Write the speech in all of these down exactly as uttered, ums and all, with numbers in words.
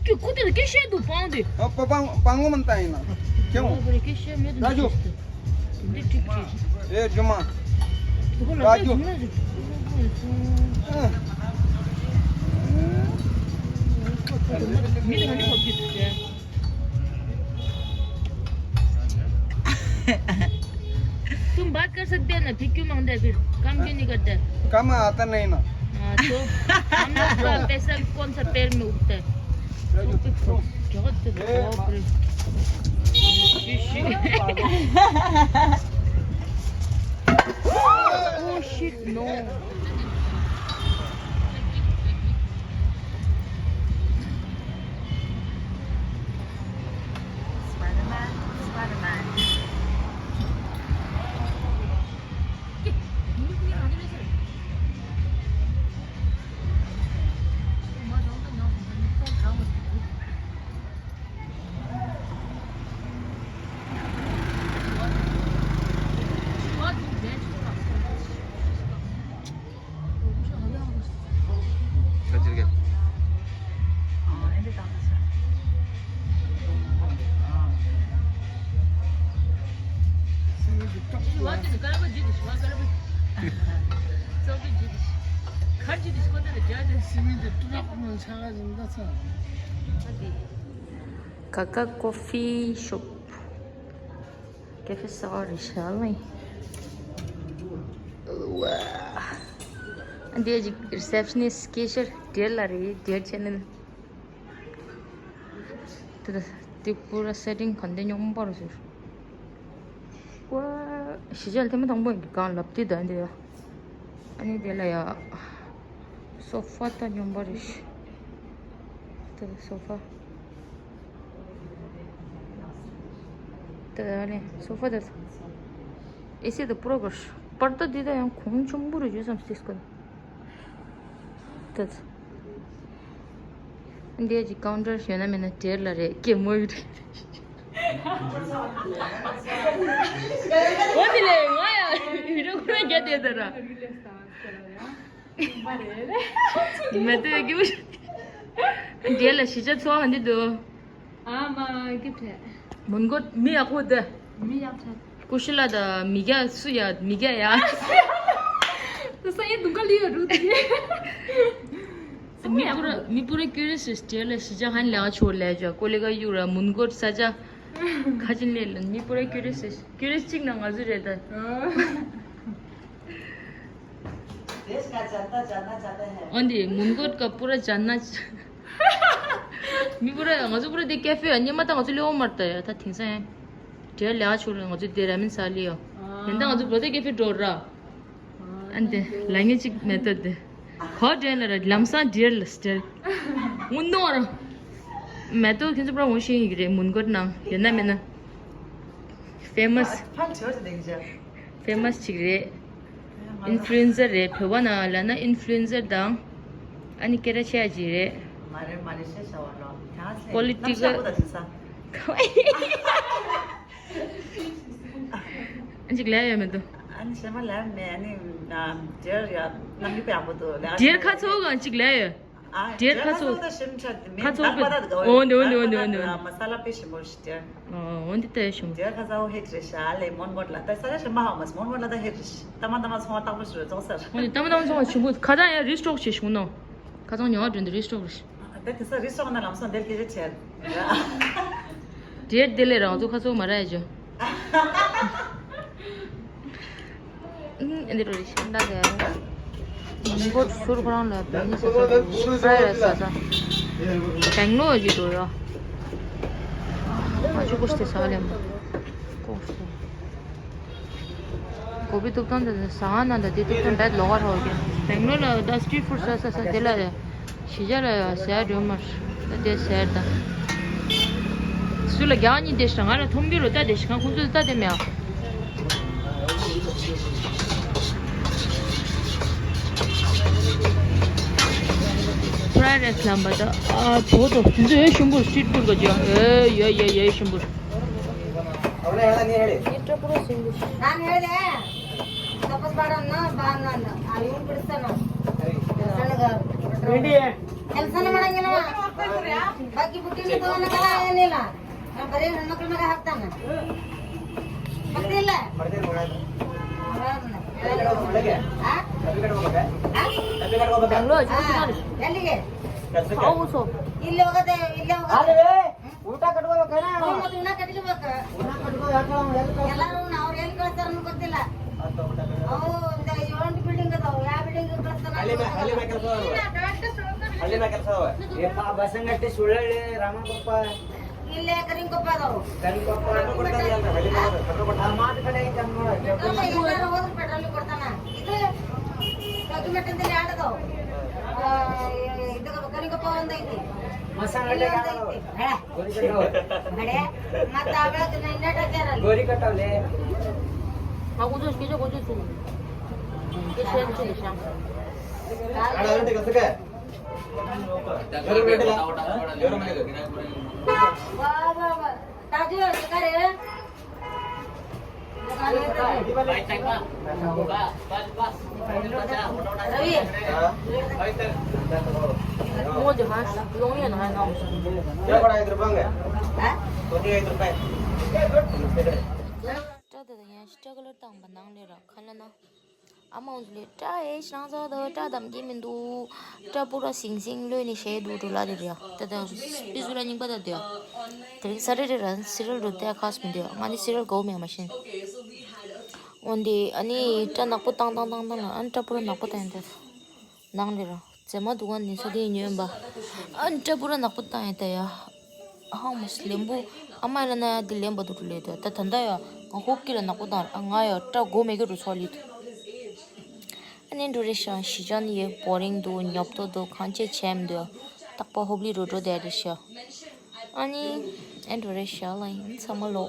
ཀུ་ཏི་ལ་སྐད་བཤད་འདུག་པང་དེ། ཨ་པ་པང་པང་ངོ་མ་ལྟ་ཡིན་ན། ཁྱེད་འོང་། སྐད་བཤད་མེད་དུ་ད་འཇུ། འདི་ཀྲིག་ཀྲིག་ཨེ་ཇུ་མ། དུ་གོ་ལ་ད་ཀྱི་འཇུ། ཇུ་ན་ཟེར། ཨ། མི་ལ་ཧ་ནི་ཧོབ་ཀྱི་འདུག་ཟེར། तुम बात कर सकते हैं ना, फिर क्यों मांगते हैं फिर? काम क्यों नहीं करते? काम आता नहीं ना। हाँ, तो हम लोग का पैसा कौन सा पैर में उठता है? बहुत, बहुत, ए, बाप रे। Oh shit, no. Spider-Man, Spider-Man. Kaka Coffee Shop. Cafe ཟེར་བ་རེད་ཤག་ལེ། ཝ། འདི་ཅིག་རི་སེབ་ཤི་ནིསི་སྐད་ཆ་སྒེར་ལ་རེད། སྒེར་ཆེ་ནི། དེ་དེ་པུ་ར་སེ་ཊིང་ག་འདྲ་སྙོམས་པོ་རེད་ཟེར། ཝ། གཞིས་ཆགས་ཐེངས་མ་དང་པོ་ཡིན་གྱི་གང་ལབ་དུས་ད་འདི་ཡ། ཨ་ནི་དེ་ལ་ཡ། སོ་ཕ་ད་སྙོམས་པོ་རེད་ཤག་དེ་སོ་ཕ། ད་ལེ་སོ་ཕ་ད། ཨེ་སི་ད་པུ་ར་གོ་ཤ། པར་ད་འདི་ད་ཡང་གོང་ཆེན་པོ་རུ་ཡོད་བསམ་སྲིད་ཀོ། ད། འདི་ཅི་ཀའུན་ཊར་ཡོད་ན་མེད་ན་སྒེར་ལ་རེད་སྐྱེ་མོ་ཡོད་རེད། འོ་དེ་ལས་ང་ཡང་བི་ཌིའོ་ཁོ་རང་རྒྱ་དེ་ད་ར། མེད་དུ་ཡོད་རྒྱུ། རྒྱལ་ལ་གཞིས་ཆགས་འཚོ་བ་འདི་འདུག་ཨ་མ་སྐྱིད་བྲལ། མོན་གྷོ་མི་ཡག་པོ་འདི། མི་ཡག་བྲལ། ཀུ་ཤི་ལ་ད་མི་རྒྱ་སུ་ཡ་མི་རྒྱ་ཡ། ད་ས་ཡི་དུང་ག་ལི་ཡོད་རུ་དེ། མི་པུ་ར་མི་པུ་ར་ཀུ་རི་སི་རྒྱལ་ལ་གཞིས་ཆགས་ཧན་ལ་ཆོ་ལས་ཅོ་ཀོ་ལི་ག་ཡུ་ར་མོན་གྷོ་ས་ཆ། ཁ་ཅིན་ལེ་ལ་མི་པུ་ར་ཀུ་རི་སི་ཀུ་རི་སི་གཅིག་ན་ང་ཚོ་རེད་ད། देश का जनता जानना चाहता है। འོན་ཏེ་མོན་གྷོ་ཀ་པུ་ར་ཇན་ན། མི་པུ་ར་ང་ཚོ་པུ་ར་དེ་ཀེ་ཧྥེ་ཡ་ཉི་མ་ད་ང་ཚོ་ལེའོ་མར་ད་ཡ་ད་དེང་སང་ཡ། འབྲེལ་ལེ་ཨ་ཆུ་ར་ང་ཚོ་དེ་ར་མིན་ས་ལི་ཡ། ཡིན་ད་ང་ཚོ་བོ་དེ་ཀེ་ཧྥེ་འགྲོ་ར། ཨ་འདི་ལ་ངེ་ཅིག་མེད་ད་དེ། གོ་འདྲེན་ལ་ར་ལམ་སང་འབྲེལ་ལ་སྟེར། ངུ་ནོར། མེད་དོ་ཁྱེད་ཚོ་པུ་ར་ངོ་ཤེས་ཡིན་གི་རེད་མོན་གྷོ་ནང་ཡོད་ན་མེད་ན། ཕེ་མ་སི། ཕལ་ཆེར་དེ་འདྲ་ཅིག་རེད། ཨིན་ཕུ་ལུ་ཨེན་སར་རེད། བོད་པ་ནང་ལ་ན་ཨིན་ཕུ་ལུ་ཨེན་སར་དང་། ཨ་ནི་སྐད་གྲགས་ཆེ་ཡ་ཅིག་རེད། མ་རེད་མ་རེད་ཤེས་བྱ་བ་ལོ། ཀོ་ལི་ཊི་གལ། ཨ་ཅིག་ལས་ཡོད་མི་འདུག་ཨ་ནི་ཞེ་མ་ལས་མེད། ཨ་ནི་ན་དེར་ཡ་རྣམ་འགྱུར་ཡག་པོ་འདུག་ལས། དེར་ཁ་ཚོ་གང་ཅིག་ལས་ཡོད། དེར་ཁ་ཚོ། ཁ་ཚོ་ད་ཞིམ་ཆ་མིན། ཁ་ཚོ་ད་པ་ད་དགའ་འོ་འདི་འོ་འདི་འོ་འདི་འོ་འདི་འོ་འདི། མ་ས་ལ་དཔེ་ཞིམ་པོ་ཞིག་དེར། འོ་འོ་འདི་ལྟ་ཞིམ། དེར་ཁ་ཚ་བོ་ཧེ་ཏྲེ་ཤ་ལེ་མོན་གོ་ལ་ད་ས་ལ་ཞིམ་མ་ཧ་མ་སི་མོན་གོ་ལ་ད་ཧེ་ཏྲེ་ཤ་ད་མ་ད་མ་ཚོང་བ་ཏག་པོ་ཞིག་རེད་ཙོག་སར། འོ་འདི་ད་མ་ད་མ་ཚོང་བ་ཞིམ་པོ་ཁ་ཚ་ཡ་རི་སྟོག་ཆེ་ཞུང་ནོ། ཁ་ཚོང་ཉོ་བ་འགྲོ་འདི་རི་སྟོག་རེད། ད་དེ་ས་རི་སོགས་ན་ལམ་སང་དེར་སྐད་ཆ་བྱས། དེར་དེ་ལས་རང་ཚོ་ཁ་ཚོ་མ་ར་ཡ་ཇོ། འདི་རུ་རེ་ཤིང་ད་ག་མོན་གྷོ་ཟུར་ཁོ་རང་ལ་བེ་ནི་ས་ས་ཧྥ་རའི་རའི་སི་ས་ས་བེང་ལོར་གྱི་འགྲོ་ཡོ། ང་ཆུ་ཀོ་སྟེ་ས་ལེམ་ཀོ་སྟེ། གོ་བི་ཐུབ་ཐང་དེ་ཟ་ང་ན་ད་དེ་ཐུབ་ཐང་བེད་ལོག་ར་ཧོ་གི། བེང་ལོར་ལ་ད་སི་ཊི་རིཊ་ཕུཌ་ས་ས་ས་དེ་ལ་ཡ། གཞིས་ཆགས་ལ་ཟེར་འགྲོ་མར་ད་དེ་ཟེར་ད། སུ་ལ་རྒྱག་གཉིས་དེ་ཤ་ང་ལ་མཐོང་རྒྱུ་རུ་ལྟ་དེ་ཤ་ང་ཁོང་ཚོ་ལྟ་དེ་མེད་ཨ། ཕ་རའི་རའི་སི་ལམ་པ་ད་ཨ་དོ་དོ་དེ་ཚོ་ཡོད་ཤུམ་བུར་སི་ཊི་རིཊ་ཕུཌ་ག་ཅོ་ཨེ་ཡོད་ཡོད་ཡོད་ཤུམ་བུར། నీ ట్రిప్పుడు సింగు. ನಾನು ಹೇಳಿದೆ, ತಪಸ್ ಬಾಡ ಅನ್ನ, ಬಾ ಅನ್ನ ಅಂದ. ಆ ಇವ್ನು ಬಿಡಿಸ್ತಾನ. ಎಲ್ಸನ ಮಾಡಂಗಿಲ್ಲವ. बाकी बुटी में तो ना करा है नीला। हाँ, बड़े नमक में रहा हफ्ता में। पकड़ ले। हाँ? हाँ? ಬೆಂಗಳೂರು हाँ, जल्दी के। खाओ उसको। इल्ले होगा तो, इल्ले होगा तो। उल्टा कटवा कहना। हाँ, मत उल्टा कट के बक। उल्टा कटवा रखा हूँ, हेल्प कर। ಎಲ್ಲರೂ ನಾವು ಎಲ್ಲಿ ಕಳಿಸ್ತಾರ ಗೊತ್ತಿಲ್ಲ. ಓ, ಇಂದ ಈ ಒಂದು ಬಿಲ್ಡಿಂಗ್ ಅದಾವ, ಯಾವ ಬಿಲ್ಡಿಂಗ್ ಕಳಿಸ್ತಾರ? ಅಲ್ಲಿ ಮೇ-, ಅಲ್ಲಿ ಮೇ ಕೆಲಸ ಅವ. ಅಲ್ಲಿ ಮೇ ಕೆಲಸ ಅವ. ಯಪ್ಪ, ಬಸಂಗಟ್ಟಿ ಸುಳ್ಳಳ್ಳಿ ರಾಮಕೊಪ್ಪ. ಇಲ್ಲೇ ಕರಿಂಕೊಪ್ಪ ಅದಾವ. ಕರಿಂಕೊಪ್ಪ. ಪೆಟ್ರೋಲ್ ಕೊಡ್ತಾನೆ ಅಂತ, ಅಲ್ಲಿ ಮೇ-, ಪೆಟ್ರೋಲ್ ಕೊಡ್ತಾನೆ. ಆ ಮಾತು ಕಡೆ ಐತೆ ನೋಡ. ಪೆಟ್ರೋಲ್ ಎಲ್ಲಾರು ಹೋದ್ರೆ ಪೆಟ್ರೋಲ್ ಕೊಡ್ತಾನ. ಇದು ಡಾಕ್ಯುಮೆಂಟ್ ಅಂತ ಎರಡು ಅದಾವ. ಆ, ಇದು ಕರಿಂಕೊಪ್ಪ ಒಂದೈತಿ. ಮಸಾಲೆ ಇಲ್ಲಿ ಒಂದೈತಿ. ಹೇ. ಗೋರಿ ಕಟ್ಟಾವ. ಬಡೆ. ಮತ್ತೆ ಅವಾಗ ನೆಟ್ ಹಾಕ್ಯಾರಲ್ಲ. ಗೋರಿ ಕಟ್ಟಾವಲೆ. हाँ, वो जो उसकी जो, वो जो सुन। ये शेयर से निशान। वाह, वाह, वाह। ताजू है, बेकार है। रवि। वो जो हाँ, लोग ये ना, ना। क्या पड़ा है इधर बंग है? हाँ? तो नहीं है इधर पे। ད་ད་ད་ཡང་སྤྲ་ག་ལོར་དང་པ་ནང་ལས་ར་ཁ་ལ་ན། ཨ་མ་འོན་ལས་སྤྲ་ཨེ་ཤ་ནང་ཟ་ད་སྤྲ་དམ་གྱི་མི་འདུག་སྤྲ་པུ་ར་སིང་སིང་ལོས་ནི་ཤེས་འདུག་འགྲོ་ལ་དེ་རེད་ཡ། ད་ད་སྤི་ཟུ་ལ་རྙིང་པ་ད་དེ་ཡ། དེ་རིང་ས་རེ་རེ་ར་སི་རལ་འགྲོ་དེ་ཁ་སུ་མི་འདུག་ང་ནི་སི་རལ་གོ་མེད་མ་ཤེས། འོན་ཏེ་ཨ་ནི་སྤྲ་ནག་པོ་བཏང་བཏང་བཏང་བཏང་ལ་ཨ་ནི་སྤྲ་པུ་ར་ནག་པོ་བཏང་ཡོད་དེ། ནང་ལས་ར། ཙེ་མ་དུ་ག་ནི་ས་དེ་ཉོན་པ། ཨ་ནི་སྤྲ་པུ་ར་ནག་པོ་བཏང་ཡ་ད་ཡ། ཧང་མོ་སི་ལེམ་བུ། ཨ་མ་ལ་ན་ཡ་དེ་ལེམ་པ་དུ་དུ་ལེ་དུ་ད་ད་ད་ཡ། ང་ཧོབ་ཀི་ལ་ནག་པོ་བཏང་ར་ང་ཡ་སྤྲ་གོ་མེ་གི་རུ་ཚོ་ལི་དུ། ཨ་ནི་འགྲོ་རེ་ཤ་ཞི་ཅང་ཡེ་བོ་རིང་དུ་ཉོབ་ཏོ་དུ་གང་ཅེ་ཆེམ་དུ། ཏག་པ་ཧོབ་ལི་རུ་འགྲོ་དེ་རེ་ཤ། ཨ་ནི། ཨ་འགྲོ་རེ་ཤ་ལ་ཡིན་ཚང་མ་ལོ།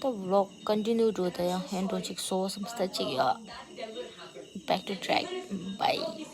ད་vlog continue འགྲོ་ད་ཡ་ཧན་འགྲོ་ཅིག་སོ་སམ་སྟ་ཅིག་ཡ། Back to track. Bye.